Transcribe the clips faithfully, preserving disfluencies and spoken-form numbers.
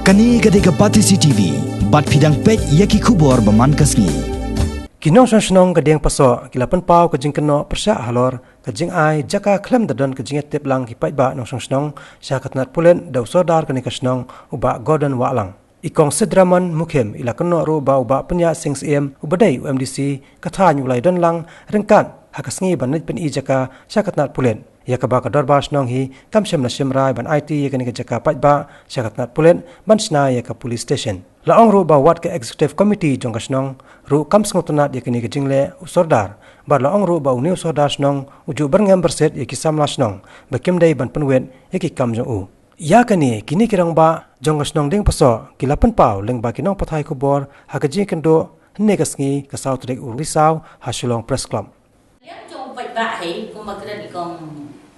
Kane ka dei ka Batesi TV, bad phi dang peit ïa ki khubor ba man ka sngi. Ki nongshong shnong ka Dieng Pasoh ki la pynpaw ka jingkynnoh pyrshah halor ka jingai jaka khlem da don ka jingïatip lang ki paidbah nongshong shnong sha ka tnat pulit da u sordar kane ka shnong u Bah Gordon Wahlang. I Kong Sidraman Mukhim i la kynnoh ruh ba u Bah Pynïaid Sing Syiem uba dei u MDC ka thaiñ u la ïadon lang ryngkat ha ka sngi ban leit pyni jaka sha ka tnat pulit. Ïa kaba ka dorbar shnong hi kam shym la shim rai ban aiti ïa kane ka jaka paidbah sha ka tnat pulit ban shna ïa ka police station. La ong ruh ba wat ka executive committee jong ka shnong ruh kam sngewtynnat ïa kane ka jingleh u sordar. Bad la ong ruh ba une u sordar shnong u ju byrngem byrsit ïa ki samla shnong ba kim dei ban pynwit ïa ki kam jong u. Ïa kane kine ki rangbah jong ka shnong Dieng Pasoh ki la pynpaw lyngba ki nongpathai khubor ha ka jingïakynduh hynne ka sngi ka saw tarik u Risaw ha Shillong Press Club. Liang jong u paidbah hi kumba kren i Kong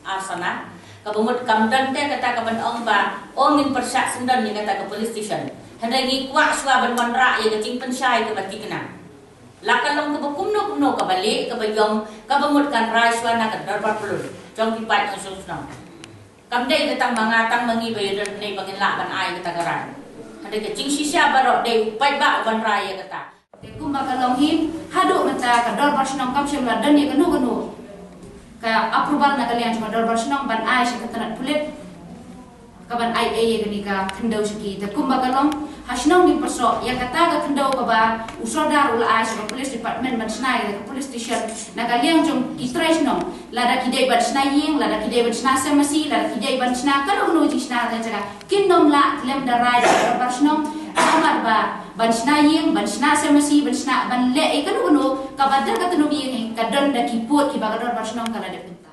Arsana, kaba mut kam don te kata ka ban ong ba ong ngin pyrshah syndon ïa kata ka police station. Hynrei ngi kwah shuwa ban wanrah ïa ka jingpynshai kaba thikna. La ka long kaba kumno kumno kaba lieh kaba ïong kaba mut kan rai shuwa na ka dorbar pulit jong ki paid nongshong shnong. Kam dei ka tang ma nga tang ma ngi ba ïadon ne ba ngin lah ban ai kata ka rai. Hynrei ka jingshisha baroh dei u paidbah u ban rai ïa kata. Te kumba ka long hi haduh mynta ka dorbar shnong kam shym la don ïa kano kano ka approval na ka liang jong ka dorbar shnong ban ai sha ka tnat pulit ka ban ai ei ïa kane ka khyndew sha ki. Te kumba ka long ha shnong Dieng Pasoh ïa kata ka khyndew kaba u sordar u la ai sha ka police department ban shna ïa ka police station na ka liang jong ki trai shnong. Lada ki dei ban shna ïing, lada ki dei ban shna sem masi, lada ki dei ban shna kano kano jingshna ha ka jaka. Kin nym lah khlem da rai da ka dorbar shnong. Namar ba ban shna ïing, ban shna sem masi, ban shna ban leh ïa kano kano kaba don ka tnum ïing hi ka don da ki pud kiba ka dorbar shnong ka la dep pynta.